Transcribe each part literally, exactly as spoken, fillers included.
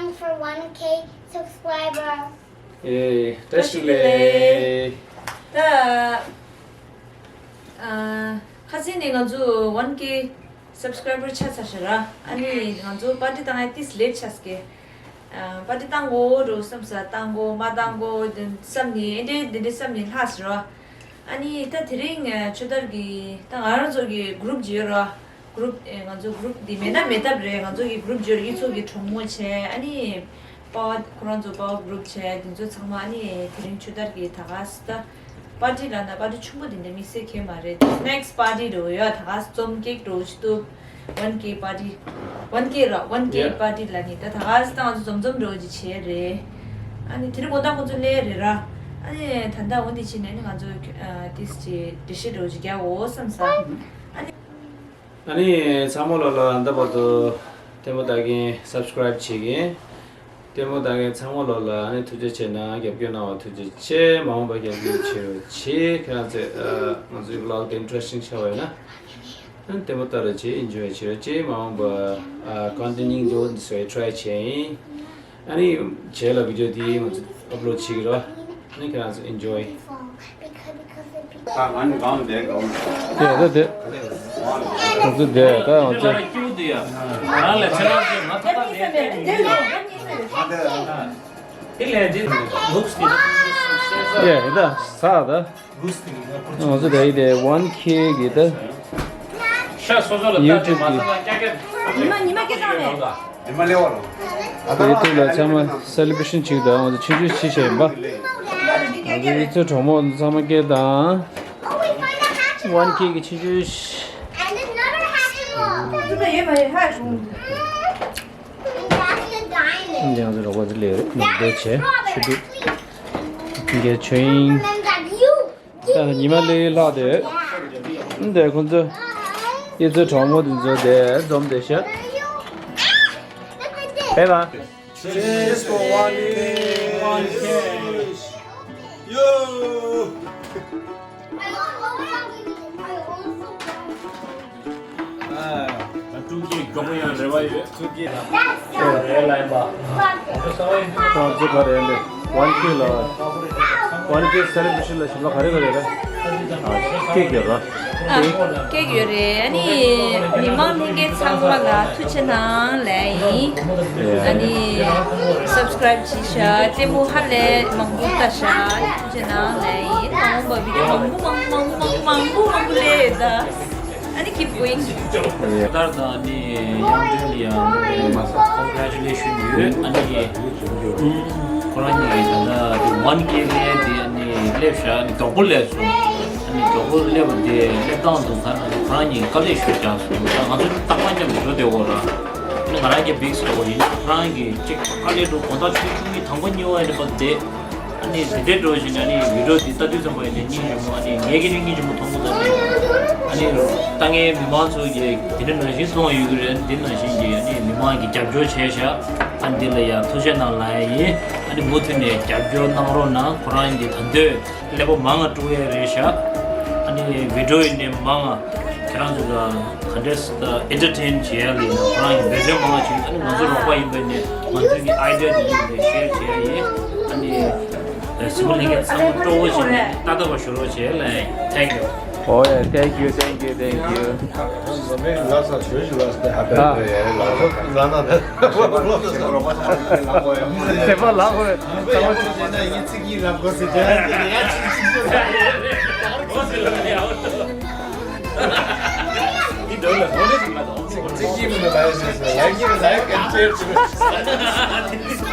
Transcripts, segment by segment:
For one K subscriber. ཨེ། བཀྲ་ཤིས་བདེ་ལེགས། ད་ཨ་ཁ་སང་ནས་ང་ཚོ་one K subscriber ཆགས་ཚར་ཤག་ར། ཨ་ནི་ང་ཚོ་པར་ཊི་བཏང་ཡ་ཏིས་ལེཊ་ཆགས་ཀྱི། ཨ་པར་ཊི་བཏང་དགོས་འགྲོ་བསམ་ས། བཏང་དགོས་མ་བཏང་དགོས་དེ་བསམ་ནས། ཨེ་འདྲའི་འདི་འདྲའི་བསམ་ནས་ལྷག་ཟེར་རོ། ཨ་ནི་ད་དེ་རིང་ཆོས་དར་གྱི་ད་ང་རང་ཚོ་གི་གུ་རུབ་ཅིག་ཡོད་རོ། གུ་རུབ་ཨེ་ང་ཚོ་གུ་རུབ་འདི་མེད་ན་མེད་ཐབས་རེད། ང་ཚོ་གི་གུ་རུབ་ཅིག་ཡོད་རེད། ཡིག་ཚོགས་ཀྱི་གྲོགས་མོ་བྱས། ཨ་ནི་པ་ཝར་ཁོ་རང་ཚོ་པ་ཝར་གུ་རུབ་བྱས། དེ་ཚོ་ཚང་མ་ཨ་ནི་དེ་རིང་ཆོས་དར་གྱི་ད་ག་ས་ད་པར་ཊི་ལབ་ན་པར་ཊི་ཆུང་པོ་དེ་འདྲ་དམིགས་བསལ་གང་ཡང་མ་རེད། སི་ནེག་སི་པར་ཊི་འདྲ་བོ་ཡོད། ད་ག་ས་རྩོམ་ཀེག་འདྲ་བོ་ཅིག་བཏུབ། One K party. One K ར། One K Yeah. party ལ་ནི་ད་ད་ག་ས་ད་ང་ཚོ་འཛོམས་འཛོམས་འདྲ་བོ་ཅིག་བྱས་རེད། ཨ་ནི་དེ་རིང་དགོང་དག་ཁོ་ཚོ་སླེབས་རེད་ར། ཨ་ནི་ད་ལྟ་འོ་འདི་བྱས་ནས་ནི་ང་ཚོ་ཨ་ཏིས་ཅིག་འགྲེལ་བཤད་འདྲ་བོ་ཅིག་རྒྱག་འོ་བསམ་ས། ཨ་ནི། ཨ་ནི་ཚང་མ་ལོ་ལ་ད་བར་དུ་ལྟད་མོ་ལྟ་མཁན། སབ་སི་ཀ་རེབ་བྱེད་མཁན། ལྟད་མོ་ལྟ་མཁན་ཚང་མ་ལོ་ལ་ཨ་ནི་ཐུགས་རྗེ་ཆེ་གནང་། རྒྱབ་སྐྱོར་གནང་བ་ཐུགས་རྗེ་ཆེ། མ་འོངས་པ་རྒྱབ་སྐྱོར་བྱེད་རོགས་བྱེད། ཁྱེད་རང་ཚོས་ཨ་ང་ཚོའི་བི་ལོག་དེ་ཨིན་ཊི་རེ་སི་ཊིང་ཆགས་པ་ཡོད་ན། ལྟད་མོ་ལྟ་རོགས་བྱེད། ཨེན་ཇོའི་བྱེད་རོགས་བྱེད། མ་འོངས་པ་ཨ་ཀོན་ཊེན་ཊི་སྙིང་རྗེ་པོ་འདི་ཚོ་ཊི་རའི་བྱས་ཡིན། ཨ་ནི་རྗེས་ལ་བི་ཌི་ཡོ་འདི་ང་ཚོ་ཨབ་ལོཌ་བྱེད་ཀྱི་རེད། ཨ་ནི་ཁྱེད་རང་ཚོ་ཨེན་ཇོའི། ད་ང་ནི་གང་བསྡད་གང་། དེ་ད་དེ། ང་ཚོ་བསྡད་ད་ང་ཚོ། དེ་ལས་དེ་ལུགས་དེ། ཡ་ད་ས་ད། ང་ཚོ་ད་ཡི་དེ་ཝན་ཁེ་གི་ད། ཤ་སོ་སོ་ལ་ཡུ་ཊུབ་གི། ཉི་མ་ཉི་མ་སྐད་གྲགས་མེད། ཉི་མ་ལེ་བ་རོ། དེ་ཡི་ཐོག་ལ་ཚང་མ་སེ་ལེ་བྷི་རེ་ཤན་བྱེད་ཀྱི་འདུག་ང་ཚོ་ཆུང་ཆུང་ཅིག་བྱས་ཡིན་པ། ང་ཚོ་ཡུལ་ཚོའི་གྲོགས་མོ་ཚང་མ་སྐད་དང་། ཝན་ཁེ་གི་ཆུང་ཆུང་ཤ། འདི་ང་ཚོ་རོགས་པ་ཚོ་ལས་རེད། འདི་བྱས་ཆུ་དུག་འདི་ཆོས་དབྱིངས། ད་ཉི་མ་ལས་ལྷག་དེ། འདི་ཁོང་ཚོ་ཡུལ་ཚོའི་གྲོགས་མོ་དེ་ཚོ་དེ་འཛོམས་བསྡད་ཤག Bye bye. Cheers for one K. One K. Yo. ཨ། ད་ཀྲུང་གོའི་མགྱོགས་པོ་ཡང་རེ་བ་ཡོད། ཀྲུང་གོའི་རེད་ལ་ཡིན་པ། ང་ཚོ་ག་རེ་ཡིན་པས། ཝན་ཁེ་ལ། ཝན་ཁེ་སེ་ལེ་བྷི་རེ་ཤན་ལ་ཞིབ་ལ་ག་རེ་ག་རེ་རེད། ཨ། ཀེག་ཡོད་ར། ཨ། ཀེག་ཡོད་རེད། ཨ་ནི་མི་མང་ལྷན་རྒྱས་ཚང་མ་ལ་ཐུགས་རྗེ་གནང་ལབ་ཡིན། ཨ་ནི་སབ་སི་ཀ་རེབ་བྱས་ཤག་ལྟད་མོ་ཧ་ལས་མང་པོ་ལྟ་ཤག་ཐུགས་རྗེ་གནང་ལབ་ཡིན། མ་འོངས་པ་བི་ཌི་ཡོ་མང་པོ་མང་པོ་མང་པོ་མང་པོ་མང་པོ་སླེབས་ཡོད་ད། ཨ་ནི་keep going. ད་ལྟ་ནི་ཡང་ཀྲེན་ལ་ཡང་ཀོང་གྷ་ཊུ་ལེ་ཤན་ཡོད། ཨ་ནི་ཁོ་རང་གཉིས་ད་ལྟ་ཝན་ཀེ་ལས་དེ་ཨ་ནི་སླེབས་ཤག་ཨ་ནི་མགྱོགས་པོ་སླེབས་སོང་། ཨ་ནི་མགྱོགས་པོ་སླེབས་པ་དེ་སླེབས་སྟངས་དང་ཁ་ན་ཁོ་རང་གཉིས་དཀའ་ལས་ཤོར་ཀྱང་སོང་། ད་ང་ཚོ་རྟག་པར་མཉམ་དུ་འགྲོ་བསྡད་ཡོད་ར། ཨ་ནི་ང་རང་གི་བིག་སི་འདྲ་བོ་ཡིན། ཁོ་རང་གི་ཅིག་དཀའ་ལས་འགྲོ། དགོང་དག་ཆུ་ཚོད་བཅུ་གཉིས་དང་པོ་གཉིས་པ་ཡིན་པ་དེ། ཨ་ནི་དེ་འདྲའི་འགྲོ་བཞིན་ཨ་ནི་བི་ཌི་ཡོ་འདི་ལྟ་དུས་ཙམ་པ་ཡིན་ནའི་སྙིང་རྗེ་མོ། ཨ་ནི་ངས་ཀྱི་ནི་སྙིང་རྗེ་མོ་མཐོང་གི་འདུག་ཨ་ནི་ལྟ་མཁན་མི་མང་ཚོ་གིས་དེ་འདྲ་ནང་བཞིན་མཐོང་ཡོད་ཀྱི་རེད། འདི་ནང་བཞིན་གྱི་ཨ་ནི་མི་མང་གིས་རྒྱབ་སྐྱོར་བྱས་ཤག་ཨ་ནི་འདི་ལ་ཡང་ཐུགས་རྗེ་གནང་ལབ་ཡ་ཡིན། ཨ་ནི་མུ་མཐུད་ནས་རྒྱབ་སྐྱོར་གནང་རོགས་གནང་། ཁོ་རང་གིས་ད་འདོད་ཀླད་པ་མང་ང་དཀྲུག་ཡས་རེད་ཤག་ཨ་ནི་བི་ཌི་ཡོ་ཡིན་ནའི་མང་ང་ཁྱེད་རང་ཚོ་ལ་ག་འདྲས་ད་ཨེན་ཊར་ཊེན་བྱེད་ཡ་ལ་ཡིན་ན་ཁོ་རང་གི་འབད་བརྩོན་མང་ང་བྱེད། ཨ་ནི་ང་ཚོ་རོགས་པ་ཡིན་པ་ཡིན་ནའི་ང་ཚོའི་གི་ཨའི་ཌི་ཡ་དེ་ཡིན་ནའི་ཤེར་བྱེད་ཡ་ཡིན། ཨ་ནི་གཟིགས་མོ་ལྷན་རྒྱས་ཚང་མ་སྤྲོ་བོ་བྱས་ནས་ལྟ་ཐུབ་པ་ཞུ་རོགས་བྱེད་ལབ་ཡིན། Thank you. Oh yeah, thank you, thank you, thank you. ལགས་སོ། ཞོ་ཞུ་ལགས་སོ། ཧ་པེ་ལགས་སོ། ལགས་ན་ད་ལགས་སོ། ལགས་སོ། ཚེ་པ་ལགས་སོ། ཚང་མ་ཅི་བྱེད་ན་ཡིན་ཚིག་གིས་ལབ་དགོས་ཟེར་དེ་ཡ་ཅི་ཅི་ཅི། འདི་འདྲ་ལ་ངོ་ནས་ཅིག་ལ་དང་། ཚིག་གིས་མི་ལ་ཡ་ཟེར་ཟེར། ལའིག་གིས་ལའིག་ཨེན་ཌི་ཤེར་ཅིག།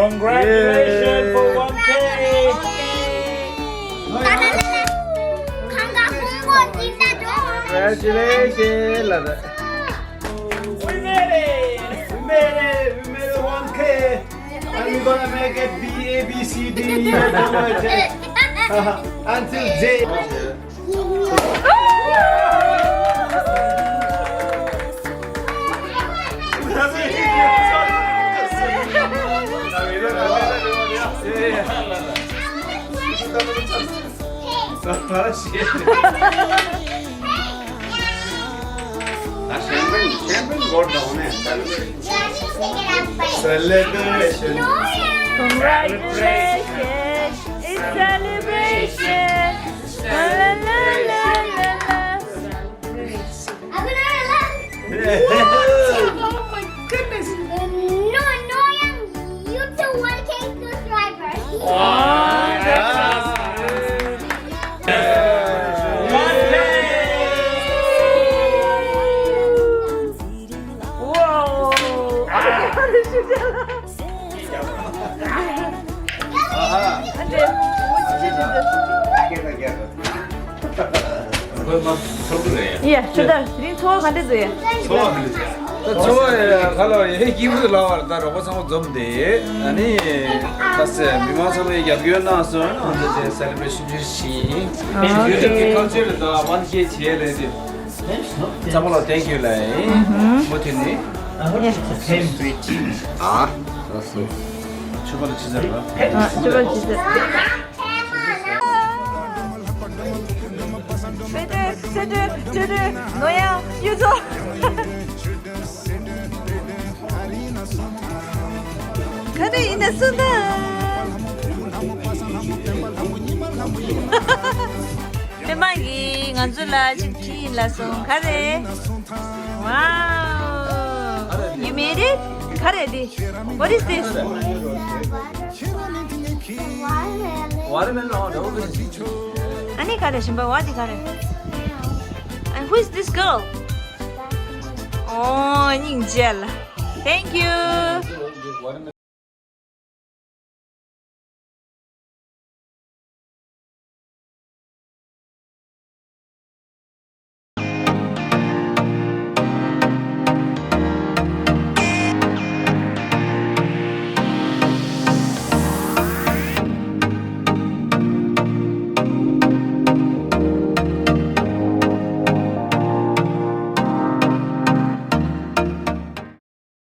Congratulations for one K. Congratulations. We made it. We made it. We made it one K. And we're gonna make it B A B C D E F G H I J. Until J. Champagne, champagne got down, eh? Celebration. Congratulations. It's celebration. La, la, la, la, la, la. Oh my goodness. No, no, young, you two one K subscribers. Wow, that's awesome. Wow. ཡ། ཁྱོད་ད་དེ་རིང་འཚོ་བ་ག་འདྲ་འདུག་འཚོ་བ་ག་འདྲ་འདུག་ད་འཚོ་བ་ཁ་ལོ་ཡེ་སྐྱིད་པོ་ལ་བར་ད་རོགས་པ་ཚང་མ་འཛོམས་ཏེ། ཨ་ནི་ད་སེ་མི་མང་ཚང་མས་རྒྱབ་སྐྱོར་གནང་སོང་། ཨ་ནི་དེ་སེ་ལེ་བྷ་རེ་ཤན་ཞུ་ཞིང་། ཨ་ཡུ་ཊུབ་ཀྱི་ཁལ་ཅར་དང་ཝན་ཀེ་བྱས་ལས་དེ། ཚང་མ་ལ་ཐེང་ཀྱུ་ལབ་ཡིན། མུ་མཐུད་ནས། ཨ། ཆུ་བ་ལ་ཅི་ཟེར་བ། ཨ། ཆུ་བ་ལ་ཅི་ཟེར། སེ་ཏྲེ་སེ་ཏྲེ་ཏྲེ་ཏྲེ་ནོ་ཡང་ཡུ་ཚོ། ག་རེ་ཡིན་ན་སུ་ན། སྤེན་པ་གིས་ང་ཚོ་ལ་ཅིག་བྲིས་ཡིན་ལབ་སོང་། ག་རེ། Wow, you made it? ག་རེ་འདི། What is this? Watermelon. ཨ་ནི་ག་རེ་ཞིམ་པ་བ་འདི་ག་རེ། And who is this girl? Oh, སྙིང་རྗེ་ལ། Thank you.